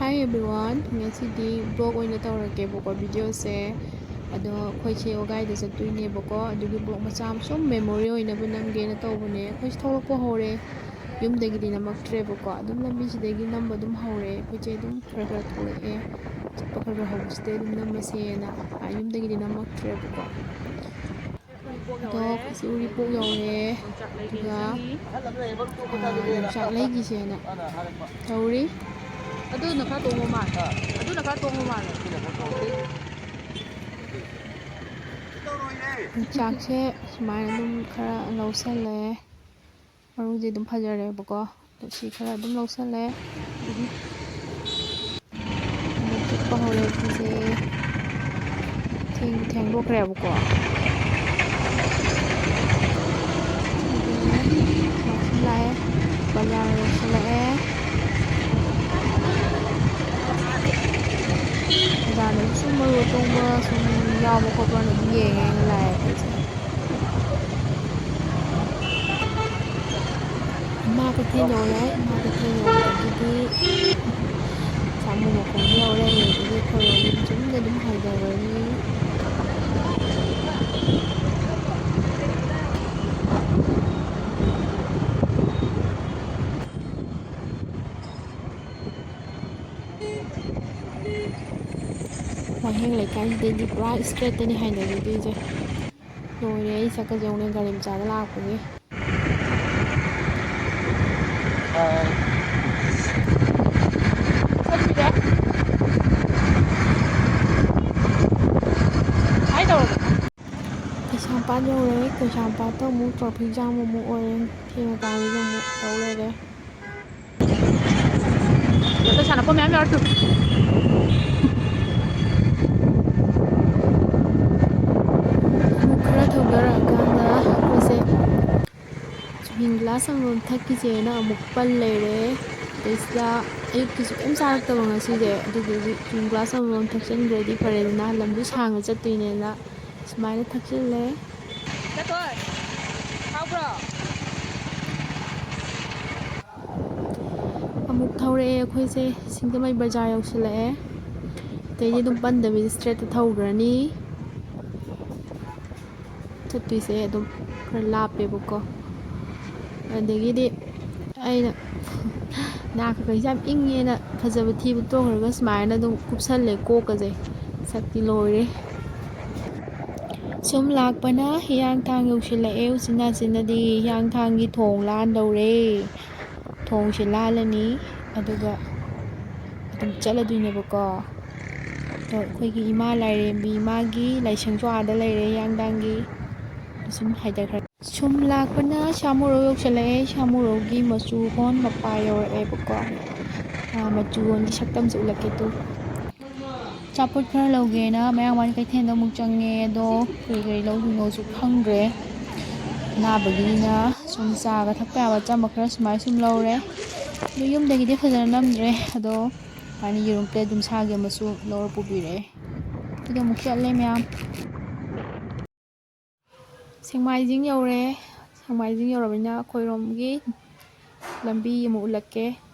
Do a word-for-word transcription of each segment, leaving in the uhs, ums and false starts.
Hi everyone, ꯉꯁꯤꯗꯤ vlog ꯑꯣꯏꯅ ꯇꯧꯔꯛꯀꯦꯕꯀꯣ videoꯁꯦ꯫ ꯑꯗꯣ ꯑꯩꯈꯣꯏꯁꯦ ꯋꯥꯒꯥꯏꯗ ꯆꯠꯇꯣꯏꯅꯦꯕꯀꯣ, ꯑꯗꯨꯒꯤ vlog ꯃꯆꯥ ꯑꯃ ꯁꯨꯝ memory ꯑꯣꯏꯅꯕ ꯅꯝꯒꯦꯅ ꯇꯧꯕꯅꯦ꯫ ꯑꯩꯈꯣꯏꯁꯦ ꯊꯣꯛꯂꯛꯄ ꯍꯧꯔꯦ, ꯌꯨꯝꯗꯒꯤꯗꯤ ꯅꯝꯃꯛꯇ꯭ꯔꯦꯕꯀꯣ, ꯑꯗꯨꯝ ꯂꯝꯕꯤꯁꯤꯗꯒꯤ ꯅꯝꯕ ꯑꯗꯨꯝ ꯍꯧꯔꯦ꯫ ꯑꯩꯈꯣꯏꯁꯦ ꯑꯗꯨꯝ ꯈꯔ ꯈꯔ ꯊꯣꯛꯂꯛꯑꯦ, ꯆꯠꯄ ꯈꯔ ꯈꯔ ꯍꯧꯕꯁꯤꯗꯩ ꯑꯗꯨꯝ ꯅꯝꯃꯁꯦꯅ꯫ ꯑꯥ, ꯌꯨꯝꯗꯒꯤꯗꯤ ꯅꯝꯃꯛꯇ꯭ꯔꯦꯕꯀꯣ꯫ ꯑꯗꯣ ꯑꯩꯈꯣꯏꯁꯦ ꯎꯔꯤꯄꯣꯛ ꯌꯧꯔꯦ꯫ ꯑꯗꯨꯒ, ꯑꯥ, ꯌꯣꯡꯆꯥꯛ ꯂꯩꯒꯤꯁꯦꯅ ꯇꯧꯔꯤ꯫ ꯑꯗꯨꯅ ꯈꯔ ꯇꯣꯡꯕ ꯃꯥꯜꯂꯦ꯫ ꯑꯗꯨꯅ ꯈꯔ ꯇꯣꯡꯕ ꯃꯥꯜꯂꯦ꯫ ꯌꯣꯡꯆꯥꯛꯁꯦ ꯁꯨꯃꯥꯏꯅ ꯑꯗꯨꯝ ꯈꯔ ꯂꯧꯁꯜꯂꯦ꯫ ꯃꯔꯨꯁꯦ ꯑꯗꯨꯝ ꯐꯖꯔꯦꯕꯀꯣ꯫ ꯑꯗꯣ ꯁꯤ ꯈꯔ ꯑꯗꯨꯝ ꯂꯧꯁꯜꯂꯦ꯫ ꯑꯗꯨꯝ ꯆꯨꯞꯄ ꯍꯧꯔꯦ ꯐꯤꯁꯦ꯫ ꯊꯦꯡ-, ꯊꯦꯡꯗꯣꯛꯈ꯭ꯔꯦꯕꯀꯣ꯫ ꯑꯗꯨꯅꯦ꯫ ꯁꯨꯝ ꯂꯥꯛꯑꯦ꯫ ꯕꯖꯥꯔ ꯌꯧꯁꯜꯂꯛꯑꯦ꯫ ꯕꯖꯥꯔꯗꯁꯨ ꯁꯨꯝ ꯃꯔꯨ ꯑꯇꯣꯡꯕ ꯁꯨꯝ ꯌꯥꯎꯕ ꯈꯣꯠꯄ꯭ꯔꯅ ꯑꯗꯨꯝ ꯌꯦꯡꯉꯦ ꯑꯩꯅ ꯂꯥꯛꯑꯦ ꯑꯩꯈꯣꯏꯁꯦ꯫ ꯏꯃꯥ ꯀꯩꯊꯦꯜ ꯌꯧꯔꯦ꯫ ꯏꯃꯥ ꯀꯩꯊꯦꯜ ꯌꯧꯕꯗꯒꯤꯗꯤ ꯁꯥꯃꯨ ꯃꯈꯣꯡ ꯌꯧꯔꯦ꯫ ꯑꯗꯒꯤꯗꯤ ꯑꯩꯈꯣꯏ ꯌꯨꯝ ꯆꯨꯝꯅ ꯑꯗꯨꯝ ꯍꯥꯏꯊꯔꯅꯤ꯫ ꯋꯥꯍꯦꯡ ꯂꯩꯀꯥꯏꯁꯤꯗꯩꯗꯤ ꯄꯨꯔꯥ straightꯇꯅꯤ ꯍꯥꯏꯅꯈꯤꯗꯣꯏꯁꯦ꯫ ꯂꯣꯏꯔꯦ, ꯑꯩ ꯁꯛꯀꯁꯦ ꯌꯦꯡꯉꯨꯅꯦ, ꯒꯥꯔꯤ ꯃꯆꯥꯗ ꯂꯥꯛꯄꯒꯤ꯫ ꯆꯠꯂꯨꯁꯦ꯫ ꯀꯩꯁꯥꯝꯄꯥꯠ ꯌꯧꯔꯦ꯫ ꯀꯩꯁꯥꯝꯄꯥꯠꯇ ꯑꯃꯨꯛ traffic jam ꯑꯃꯨꯛ ꯑꯣꯏꯔꯦ꯫ ꯊꯦꯡꯉꯀꯥꯟꯁꯤꯗ ꯑꯃꯨꯛ ꯇꯧ ꯂꯩꯔꯦ꯫ ꯄꯩꯁꯥ ꯅꯞꯄ ꯃꯌꯥꯝ ꯌꯥꯎꯔꯛꯇꯣ꯫ ꯑꯃꯨꯛ ꯈꯔ ꯊꯧꯗꯔꯛꯑꯀꯥꯟꯗ ꯑꯩꯈꯣꯏꯁꯦ ꯆꯨꯍꯤꯡ glass ꯑꯃꯃꯝ ꯊꯛꯈꯤꯁꯦꯅ ꯑꯃꯨꯛ ꯄꯜ ꯂꯩꯔꯦ꯫ ꯑꯗꯩꯁꯤꯗ ꯑꯌꯨꯛꯀꯤꯁꯨ ꯀꯩꯝ ꯆꯥꯔꯛꯇꯕ ꯉꯁꯤꯁꯦ, ꯑꯗꯨꯗꯨꯒꯤ ꯆꯨꯍꯤꯡ glass ꯑꯃꯃꯝ ꯊꯛꯆꯤꯟꯈ꯭ꯔꯗꯤ ꯐꯔꯦꯗꯅ, ꯂꯝꯁꯨ ꯁꯥꯡꯅ ꯆꯠꯇꯣꯏꯅꯦꯅ ꯁꯨꯃꯥꯏꯅ ꯊꯛꯆꯤꯜꯂꯦ꯫ ꯆꯠꯊꯣꯏ, ꯍꯥꯎꯕ꯭ꯔꯣ? ꯑꯃꯨꯛ ꯍꯧꯔꯛꯑꯦ ꯑꯩꯈꯣꯏꯁꯦ꯫ ꯁꯤꯡꯖꯃꯩ ꯕꯖꯥꯔ ꯌꯧꯁꯤꯜꯂꯛꯑꯦ꯫ ꯑꯗꯩꯗꯤ ꯑꯗꯨꯝ ꯄꯟꯗꯕꯤꯗ ꯏꯁꯇ꯭ꯔꯦꯠꯇ ꯊꯧꯈ꯭ꯔꯅꯤ꯫ ꯆꯠꯇꯣꯏꯁꯦ ꯑꯗꯨꯝ ꯈꯔ ꯂꯥꯞꯄꯦꯕꯀꯣ꯫ ꯑꯗꯒꯤꯗꯤ ꯑꯩꯅ ꯅꯥ ꯈꯛꯀꯁꯦ ꯌꯥꯝ ꯏꯪꯉꯦꯅ ꯐꯖꯕ ꯊꯤꯕ ꯇꯣꯛꯈ꯭ꯔꯒ ꯁꯨꯃꯥꯏꯅ ꯑꯗꯨꯝ ꯀꯨꯞꯁꯜꯂꯦ ꯀꯣꯛꯀꯁꯦ꯫ ꯁꯛꯇꯤ ꯂꯣꯏꯔꯦ꯫ ꯁꯨꯝ ꯂꯥꯛꯄꯅ ꯍꯤꯌꯥꯡꯊꯥꯡ ꯌꯧꯁꯤꯜꯂꯛꯑꯦ꯫ ꯎꯆꯤꯟ ꯅꯥꯆꯤꯟꯅꯗꯤ ꯍꯤꯌꯥꯡꯊꯥꯡꯒꯤ ꯊꯣꯡ ꯂꯥꯟꯗꯧꯔꯦ꯫ ꯊꯣꯡꯁꯦ ꯂꯥꯜꯂꯅꯤ, ꯑꯗꯨꯒ ꯑꯗꯨꯝ ꯆꯠꯂꯗꯣꯏꯅꯦꯕꯀꯣ꯫ ꯑꯗꯣ ꯑꯩꯈꯣꯏꯒꯤ ꯏꯃꯥ ꯂꯥꯏꯔꯦꯝꯕꯤ ꯏꯃꯥꯒꯤ ꯂꯥꯏꯁꯪꯁꯨ ꯑꯥꯗ ꯂꯩꯔꯦ, ꯍꯤꯌꯥꯡꯊꯥꯡꯒꯤ꯫ ꯁꯨꯝ ꯍꯥꯏꯊꯈ꯭ꯔꯦ꯫ ꯁꯨꯝ ꯂꯥꯛꯄꯅ ꯁꯥꯃꯨꯔꯧ ꯌꯧꯁꯤꯜꯂꯛꯑꯦ꯫ ꯁꯥꯃꯨꯔꯧꯒꯤ ꯃꯆꯨ ꯍꯣꯟ ꯃꯄꯥ ꯌꯧꯔꯛꯑꯦꯕꯀꯣ꯫ ꯑꯥ, ꯃꯆꯨ ꯍꯣꯟꯒꯤ ꯁꯛꯇꯝꯁꯦ ꯎꯠꯂꯛꯀꯦ ꯇꯨ꯫ ꯑꯆꯥꯄꯣꯠ ꯈꯔ ꯂꯧꯒꯦꯅ ꯃꯌꯥꯡ ꯃꯥꯟ ꯀꯩꯊꯦꯜꯗ ꯑꯃꯨꯛ ꯆꯪꯉꯦ꯫ ꯑꯗꯣ ꯀꯔꯤ ꯀꯔꯤ ꯂꯧꯗꯣꯏꯅꯣꯁꯨ ꯈꯪꯗ꯭ꯔꯦ꯫ ꯑꯅꯥꯕꯒꯤꯅꯤꯅ ꯁꯨꯝ ꯆꯥꯒ ꯊꯛꯄ ꯌꯥꯕ ꯑꯆꯝꯕ ꯈꯔ ꯁꯨꯃꯥꯏꯅ ꯁꯨꯝ ꯂꯧꯔꯦ꯫ ꯑꯗꯨ ꯌꯨꯝꯗꯒꯤꯗꯤ ꯐꯖꯅ ꯅꯝꯗ꯭ꯔꯦ꯫ ꯑꯗꯣ ꯁꯨꯃꯥꯏꯅ ꯌꯦꯔꯨꯝ ꯄ꯭ꯂꯦꯠ ꯑꯗꯨꯝ ꯁꯥꯒꯤ ꯑꯃꯁꯨ ꯂꯧꯔ ꯄꯨꯕꯤꯔꯛꯑꯦ꯫ ꯑꯗꯨꯒ ꯑꯃꯨꯛ ꯆꯠꯂꯦ ꯃꯌꯥꯝ꯫ ꯁꯦꯛꯃꯥꯏꯖꯤꯡ ꯌꯧꯔꯦ꯫ ꯁꯦꯛꯃꯥꯏꯖꯤꯡ ꯌꯧꯔꯕꯅꯤꯅ ꯑꯩꯈꯣꯏꯔꯣꯝꯒꯤ ꯂꯝꯕꯤ ꯑꯃꯨꯛ ꯎꯠꯂꯛꯀꯦ꯫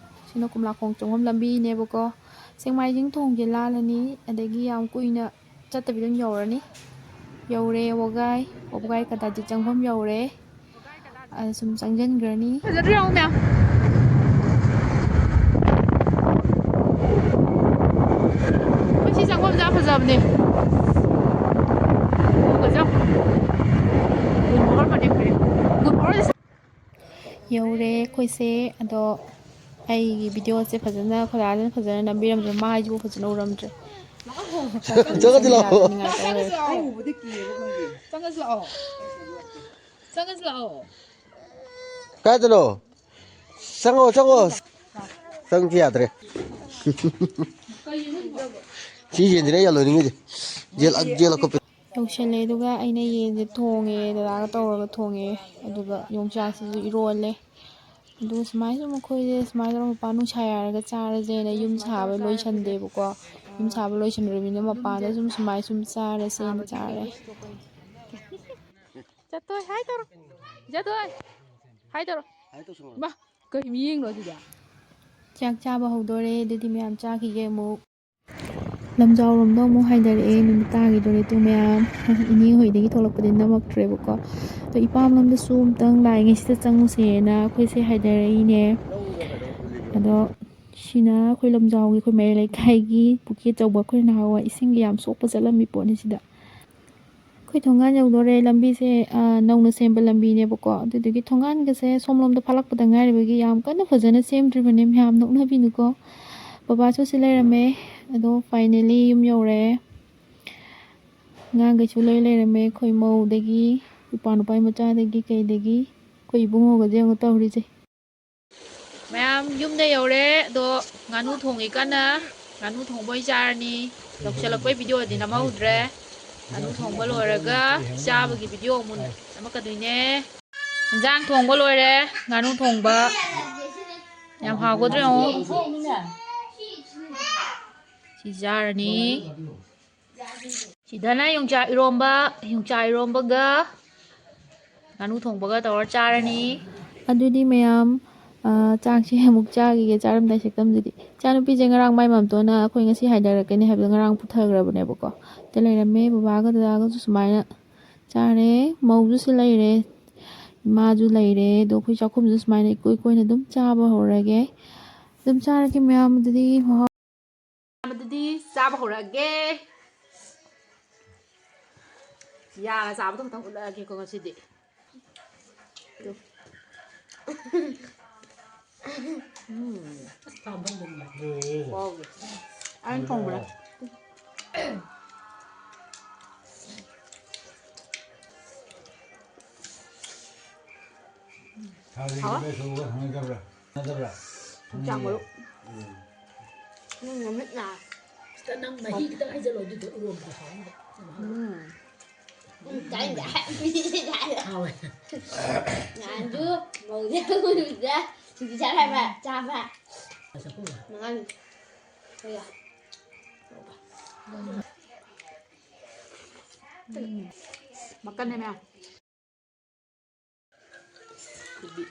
ꯁꯤꯅ ꯀꯣꯝꯂꯥꯈꯣꯡ ꯆꯪꯐꯝ ꯂꯝꯕꯤꯅꯦꯕꯀꯣ꯫ ꯁꯦꯛꯃꯥꯏꯖꯤꯡ ꯊꯣꯡꯁꯦ ꯂꯥꯜꯂꯅꯤ, ꯑꯗꯒꯤ ꯌꯥꯝ ꯀꯨꯏꯅ ꯆꯠꯇꯕꯤꯗ ꯑꯗꯨꯝ ꯌꯧꯔꯅꯤ꯫ ꯌꯧꯔꯦ ꯋꯥꯒꯥꯏ, ꯋꯥꯒꯥꯏ ꯀꯇꯥꯖꯤꯠ ꯆꯪꯐꯝ ꯌꯧꯔꯦ꯫ ꯑꯗ ꯁꯨꯝ ꯆꯪꯁꯤꯟꯈ꯭ꯔꯅꯤ꯫ ꯐꯖꯗ꯭ꯔꯣ ꯌꯦꯡꯉꯨ ꯃꯌꯥꯝ? ꯑꯩꯈꯣꯏ ꯁꯤ ꯆꯪꯐꯝꯁꯦ ꯌꯥꯝ ꯐꯖꯕꯅꯦ꯫ ꯎꯒꯁꯦ ꯌꯥꯝ꯫ ꯒꯨꯟ ꯃꯣꯍꯣꯔ ꯃꯅꯦ ꯐꯔꯦ꯫ ꯒꯨꯟ ꯃꯣꯍꯣꯔꯁꯦ ꯌꯧꯔꯦ ꯑꯩꯈꯣꯏꯁꯦ꯫ ꯑꯗꯣ ꯑꯩꯒꯤ ꯚꯤꯗꯤꯑꯣꯁꯦ ꯐꯖꯅ ꯑꯩꯈꯣꯏ ꯗꯥꯗꯨꯅ ꯐꯖꯅ ꯅꯝꯕꯤꯔꯝꯗ꯭ꯔꯦ, ꯃꯥꯏꯁꯤꯕꯨ ꯐꯖꯅ ꯎꯔꯝꯗ꯭ꯔꯦ꯫ ꯆꯪꯉꯗꯤ ꯂꯥꯛꯑꯣ꯫ ꯅꯤꯡꯉꯥꯏ ꯇꯧ ꯂꯩꯔꯦ꯫ ꯆꯪꯉꯁꯤ ꯂꯥꯛꯑꯣ꯫ ꯆꯪꯉꯁꯤ ꯂꯥꯛꯑꯣ꯫ ꯀꯥꯏꯗꯅꯣ? ꯆꯪꯉꯣ, ꯆꯪꯉꯣ꯫ ꯆꯪꯁꯤ ꯌꯥꯗ꯭ꯔꯦ꯫ ꯁꯤ ꯌꯦꯟꯁꯤꯅꯦ ꯑꯩ ꯌꯥꯝ ꯂꯣꯏꯅꯤꯡꯉꯤꯁꯦ꯫ ꯌꯦꯟ, ꯌꯦꯟ ꯑꯀꯨꯞꯄꯤ꯫ ꯌꯧꯁꯜꯂꯦ, ꯑꯗꯨꯒ ꯑꯩꯅ ꯌꯦꯟꯁꯦ ꯊꯣꯡꯉꯦ, ꯗꯗꯥꯒ ꯇꯧꯔꯒ ꯊꯣꯡꯉꯦ꯫ ꯑꯗꯨꯒ ꯌꯣꯡꯆꯥꯛꯁꯤꯁꯨ ꯏꯔꯣꯜꯂꯦ꯫ ꯑꯗꯨꯒ ꯁꯨꯃꯥꯏꯅ ꯁꯨꯝ ꯑꯩꯈꯣꯏꯁꯦ ꯁꯨꯃꯥꯏꯅ ꯇꯧꯔꯒ ꯃꯄꯥꯟ ꯅꯨꯡꯁꯥ ꯌꯥꯏꯔꯒ ꯆꯥꯔꯁꯦꯅ ꯌꯨꯝ ꯁꯥꯕ ꯂꯣꯏꯁꯟꯗꯦꯕꯀꯣ꯫ ꯌꯨꯝ ꯁꯥꯕ ꯂꯣꯏꯁꯟꯗ꯭ꯔꯕꯅꯤꯅ ꯃꯄꯥꯟꯗ ꯁꯨꯝ ꯁꯨꯃꯥꯏꯅ ꯁꯨꯝ ꯆꯥꯔꯁꯦꯅ ꯆꯥꯔꯦ꯫ ꯆꯠꯇꯣꯏ ꯍꯥꯏ ꯇꯧꯔꯣ꯫ ꯆꯠꯇꯣꯏ ꯍꯥꯏ ꯇꯧꯔꯣ꯫ ꯍꯥꯏ ꯇꯧꯁꯜꯂꯣ꯫ ꯃꯥ, ꯀꯔꯤ ꯃꯤꯠꯌꯦꯡꯅꯣ ꯑꯗꯨꯗꯤ? ꯆꯥꯛ ꯆꯥꯕ ꯍꯧꯗꯣꯔꯦ, ꯑꯗꯨꯗꯤ ꯃꯌꯥꯝ ꯆꯥꯈꯤꯒꯦ ꯑꯃꯨꯛ꯫ ꯂꯝꯖꯥꯎꯔꯣꯝꯗ ꯑꯃꯨꯛ ꯍꯥꯏꯗꯔꯛꯑꯦ, ꯅꯨꯃꯤꯠ ꯇꯥꯈꯤꯗꯣꯔꯦ꯫ ꯇꯨ ꯃꯌꯥꯝ, ꯏꯅꯦ ꯍꯣꯏꯗꯒꯤ ꯊꯣꯛꯂꯛꯄꯗꯤ ꯅꯝꯃꯛꯇ꯭ꯔꯦꯕꯀꯣ꯫ ꯑꯗꯣ ꯏꯄꯥꯝ ꯂꯣꯝꯗꯁꯨ ꯑꯃꯨꯛꯇꯪ ꯂꯥꯛꯏꯉꯩꯁꯤꯗ ꯆꯪꯉꯨꯁꯦꯅ ꯑꯩꯈꯣꯏꯁꯦ ꯍꯥꯏꯗꯔꯛꯏꯅꯦ꯫ ꯑꯗꯣ ꯁꯤꯅ ꯑꯩꯈꯣꯏ ꯂꯝꯖꯥꯎꯒꯤ, ꯑꯩꯈꯣꯏ ꯃꯌꯥꯏ ꯂꯩꯀꯥꯏꯒꯤ ꯄꯨꯈ꯭ꯔꯤ ꯑꯆꯧꯕ, ꯑꯩꯈꯣꯏ ꯅꯍꯥꯟꯋꯥꯏ ꯏꯁꯤꯡꯒ ꯌꯥꯝ ꯁꯣꯛꯄ ꯆꯠꯂꯝꯃꯤ ꯄꯣꯠꯅꯤ ꯁꯤꯗ꯫ ꯑꯩꯈꯣꯏ ꯊꯣꯡꯒꯥꯟ ꯌꯧꯗꯣꯔꯦ꯫ ꯂꯝꯕꯤꯁꯦ, ꯑ, ꯅꯧꯅ ꯁꯦꯝꯕ ꯂꯝꯕꯤꯅꯦꯕꯀꯣ꯫ ꯑꯗꯨꯗꯨꯒꯤ ꯊꯣꯡꯒꯥꯟꯒꯁꯦ ꯁꯣꯝꯂꯣꯝꯗ ꯐꯥꯠꯂꯛꯄꯗ ꯉꯥꯏꯔꯤꯕꯒꯤ ꯌꯥꯝ ꯀꯟꯅ ꯐꯖꯅ ꯁꯦꯝꯗ꯭ꯔꯤꯕꯅꯦ꯫ ꯃꯌꯥꯝ ꯅꯣꯛꯅꯕꯤꯅꯨꯀꯣ꯫ ꯕꯕꯥꯁꯨ ꯁꯤ ꯂꯩꯔꯝꯃꯦ꯫ ꯑꯗꯣ finally ꯌꯨꯝ ꯌꯧꯔꯦ꯫ ꯑꯉꯥꯡꯈꯩꯁꯨ ꯂꯣꯏ ꯂꯩꯔꯝꯃꯦ꯫ ꯑꯩꯈꯣꯏ ꯃꯧꯗꯒꯤ, ꯏꯄ꯭ꯋꯥ ꯅꯨꯄꯥ ꯃꯆꯥꯗꯒꯤ ꯀꯩꯗꯒꯤ ꯑꯩꯈꯣꯏ ꯏꯕꯨꯡꯉꯣꯒꯁꯦ ꯌꯦꯡꯉꯨ ꯇꯧꯔꯤꯁꯦ꯫ ꯃꯌꯥꯝ ꯌꯨꯝꯗ ꯌꯧꯔꯦ꯫ ꯑꯗꯣ ꯉꯥꯅꯨ ꯊꯣꯡꯉꯤ ꯀꯟꯅ꯫ ꯉꯥꯅꯨ ꯊꯣꯡꯕ ꯑꯣꯏꯅ ꯆꯥꯔꯅꯤ꯫ ꯌꯧꯁꯜꯂꯛꯄꯩ ꯚꯤꯗꯤꯑꯣꯗꯤ ꯅꯝꯍꯧꯗ꯭ꯔꯦ꯫ ꯉꯥꯅꯨ ꯊꯣꯡꯕ ꯂꯣꯏꯔꯒ ꯆꯥꯕꯒꯤ ꯚꯤꯗꯤꯑꯣ ꯑꯃꯨꯛ ꯅꯝꯃꯛꯀꯗꯣꯏꯅꯦ꯫ ꯏꯟꯖꯥꯡ ꯊꯣꯡꯕ ꯂꯣꯏꯔꯦ꯫ ꯉꯥꯅꯨ ꯊꯣꯡꯕ꯫ ꯌꯥꯝ ꯍꯥꯎꯒꯗ꯭ꯔꯥ ꯌꯦꯡꯉꯣ꯫ ꯁꯤ ꯆꯥꯔꯅꯤ꯫ ꯁꯤꯗꯅ ꯌꯣꯡꯆꯥꯛ ꯏꯔꯣꯝꯕ, ꯌꯣꯡꯆꯥꯛ ꯏꯔꯣꯝꯕꯒ ꯉꯥꯅꯨ ꯊꯣꯡꯕꯒ ꯇꯧꯔ ꯆꯥꯔꯅꯤ꯫ ꯑꯗꯨꯗꯤ ꯃꯌꯥꯝ, ꯑ, ꯆꯥꯛꯁꯦ ꯑꯃꯨꯛ ꯆꯥꯈꯤꯒꯦ, ꯆꯥꯔꯝꯗꯥꯏ ꯁꯛꯇꯝꯗꯨꯗꯤ꯫ ꯏꯆꯥꯅꯨꯄꯤꯁꯦ ꯉꯔꯥꯡ ꯃꯥꯏ ꯃꯥꯝꯇꯣꯟꯅ ꯑꯩꯈꯣꯏ ꯉꯁꯤ ꯍꯥꯏꯗꯔꯛꯀꯅꯤ ꯍꯥꯏꯕꯗꯣ ꯉꯔꯥꯡ ꯄꯨꯊꯈ꯭ꯔꯕꯅꯦꯕꯀꯣ꯫ ꯁꯤꯗ ꯂꯩꯔꯝꯃꯦ, ꯕꯕꯥꯒ ꯗꯗꯥꯒꯁꯨ ꯁꯨꯃꯥꯏꯅ ꯆꯥꯔꯦ꯫ ꯃꯧꯁꯨ ꯁꯤ ꯂꯩꯔꯦ, ꯏꯃꯥꯁꯨ ꯂꯩꯔꯦ꯫ ꯑꯗꯣ ꯑꯩꯈꯣꯏ ꯆꯥꯛꯈꯨꯝꯁꯨ ꯁꯨꯃꯥꯏꯅ ꯏꯀꯣꯏ ꯀꯣꯏꯅ ꯑꯗꯨꯝ ꯆꯥꯕ ꯍꯧꯔꯒꯦ꯫ ꯑꯗꯨꯝ ꯆꯥꯔꯒꯦ ꯃꯌꯥꯝ, ꯑꯗꯨꯗꯤ ꯃꯍꯥꯎ ꯑꯗꯨꯗꯤ ꯆꯥꯕ ꯍꯧꯔꯛꯑꯒꯦ꯫ ꯌꯥꯅ ꯆꯥꯕꯗꯣ ꯈꯛꯇꯪ ꯎꯠꯂꯛꯑꯒꯦꯀꯣ ꯉꯁꯤꯗꯤ꯫ ꯎꯝ꯫ ꯋꯥꯎ꯫ ꯑꯩꯅ ꯊꯣꯡꯕꯅꯦ꯫ ꯊꯥꯎ? ꯁꯧꯕ ꯊꯥꯡꯅꯗꯕ꯭ꯔꯥ? ꯅꯠꯇꯕ꯭ꯔꯥ? ꯌꯣꯡꯆꯥꯛ ꯃꯔꯨ꯫ ꯎꯝ꯫ ꯅꯪ ꯅꯃꯤꯠ ꯅꯥ꯫ ꯈꯤꯇꯪ ꯅꯪ ꯃꯍꯤ ꯈꯤꯇꯪ ꯍꯩꯖꯜꯂꯣ, ꯑꯗꯨꯗꯣ ꯏꯔꯣꯝꯕꯗ ꯍꯥꯎꯅꯕ꯫ ꯎꯝ꯫ ꯎꯝ, ꯆꯥꯅꯤꯡꯗꯦ꯫ ꯍꯥꯎꯋꯦ꯫ ꯅꯍꯥꯟꯁꯨ ꯃꯧꯁꯦ ꯑꯩꯈꯣꯏꯗ ꯁꯤꯡꯖꯨ ꯆꯥꯔ ꯍꯥꯏꯕ, ꯆꯥꯕ꯫ ꯃꯉꯥꯅꯤ꯫ ꯍꯣꯏ꯫ ꯎꯝ꯫ ꯃꯀꯟꯅꯦ ꯃꯌꯥꯝ꯫ ꯀꯣꯕꯤ꯫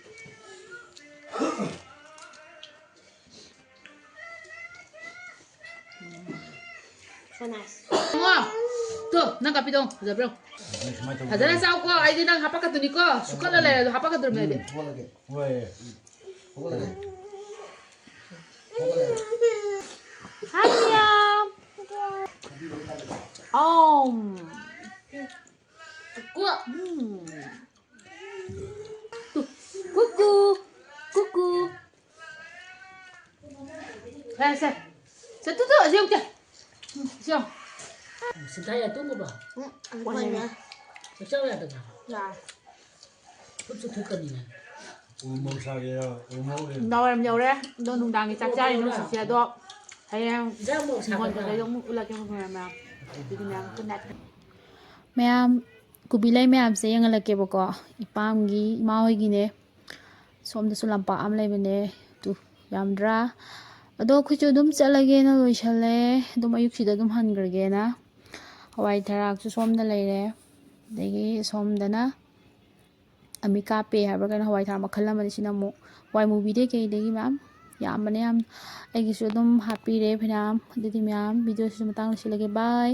ꯏꯕꯨꯡꯉꯣ, ꯇꯨ, ꯅꯪ ꯀꯥꯞꯄꯤꯗꯣ ꯐꯖꯕ꯭ꯔꯣ? ꯐꯖꯅ ꯆꯥꯎꯀꯣ, ꯑꯩꯗꯤ ꯅꯪ ꯍꯥꯄꯛꯀꯗꯣꯏꯅꯤꯀꯣ, ꯁꯨꯛꯀꯠꯂ ꯂꯩꯔꯁꯨ ꯍꯥꯄꯛꯀꯗꯣꯏꯅꯤ ꯑꯩꯗꯤ꯫ ꯍꯣꯏ꯫ ꯍꯥꯏ, ꯃꯤꯌꯥꯝ꯫ ꯑꯣꯝ꯫ ꯀꯨꯀꯨ꯫ ꯎꯝ꯫ ꯀꯨꯀꯨ꯫ ꯀꯨꯀꯨ꯫ ꯁꯦ, ꯁꯦ꯫ ꯁꯦ, ꯇꯨ, ꯇꯨ, ꯑꯁꯤ ꯌꯦꯡꯉꯨ, ꯁꯦ꯫ ꯁꯤ ꯌꯦꯡꯉꯨ꯫ ꯁꯤꯗ ꯌꯥ ꯇꯨꯝꯃꯨꯕ? ꯎꯝ, ꯑꯃꯨꯛ ꯍꯟꯅ꯫ ꯆꯥꯛ ꯆꯥꯎ ꯌꯥꯗꯕ꯭ꯔꯥ? ꯌꯥꯔꯦ꯫ ꯊꯨꯞꯁꯨ ꯊꯨꯞꯄꯅꯤꯅ꯫ ꯎꯃꯣꯔꯣꯛ ꯁꯥꯒꯦꯔꯥ? ꯎꯃꯣꯔꯣꯛ ꯂꯩ꯫ ꯅꯨꯡꯗꯥꯡ ꯋꯥꯏꯔꯝ ꯌꯧꯔꯦ꯫ ꯑꯗꯣ ꯅꯨꯡꯗꯥꯡꯒꯤ ꯆꯥꯛ ꯆꯥꯔꯤ ꯅꯨꯡꯁꯤꯠꯁꯦ ꯑꯗꯣ ꯍꯌꯦꯡ ꯏꯟꯖꯥꯡ ꯃꯣꯔꯣꯛ ꯁꯥꯕ ꯍꯤꯡꯒꯣꯜ ꯀꯩꯀꯩꯗꯣ ꯑꯃꯨꯛ ꯎꯠꯂꯛꯀꯦ, ꯃꯌꯥꯝ꯫ ꯑꯗꯨꯗꯤ ꯃꯌꯥꯝ good night꯫ ꯃꯌꯥꯝ, ꯀꯣꯕꯤ ꯂꯩ ꯃꯌꯥꯝꯁꯦ ꯌꯦꯡꯍꯜꯂꯛꯀꯦꯕꯀꯣ꯫ ꯏꯄꯥꯝꯒꯤ, ꯏꯃꯥ ꯍꯣꯏꯒꯤꯅꯦ꯫ ꯁꯣꯝꯗꯁꯨ ꯂꯝꯄꯥꯛ ꯑꯃ ꯂꯩꯕꯅꯦ꯫ ꯇꯨ, ꯌꯥꯝꯗ꯭ꯔꯥ? ꯑꯗꯣ ꯑꯩꯈꯣꯏꯁꯨ ꯑꯗꯨꯝ ꯆꯠꯂꯒꯦꯅ ꯂꯣꯏꯁꯜꯂꯦ꯫ ꯑꯗꯨꯝ ꯑꯌꯨꯛꯁꯤꯗ ꯑꯗꯨꯝ ꯍꯟꯈ꯭ꯔꯒꯦꯅ꯫ ꯍꯋꯥꯏ ꯊꯔꯥꯛꯁꯨ ꯁꯣꯝꯗ ꯂꯩꯔꯦ꯫ ꯑꯗꯒꯤ ꯁꯣꯝꯗꯅ ꯑꯃꯤꯀꯥꯄꯦ ꯍꯥꯏꯕ꯭ꯔꯥ ꯀꯩꯅꯣ, ꯍꯋꯥꯏ ꯊꯔꯥꯛ ꯃꯈꯜ ꯑꯃꯅꯤ꯫ ꯁꯤꯅ ꯑꯃꯨꯛ ꯍꯋꯥꯏ ꯃꯨꯕꯤꯗꯩ ꯀꯩꯗꯒꯤ ꯃꯌꯥꯝ ꯌꯥꯝꯕꯅꯦ ꯌꯥꯝ꯫ ꯑꯩꯒꯤꯁꯨ ꯑꯗꯨꯝ ꯍꯥꯞꯄꯤꯔꯦ ꯐꯅꯌꯥꯝ꯫ ꯑꯗꯨꯗꯤ ꯃꯌꯥꯝ, video ꯁꯤꯁꯨ ꯃꯇꯥꯡ ꯂꯣꯏꯁꯤꯜꯂꯒꯦ꯫ Bye꯫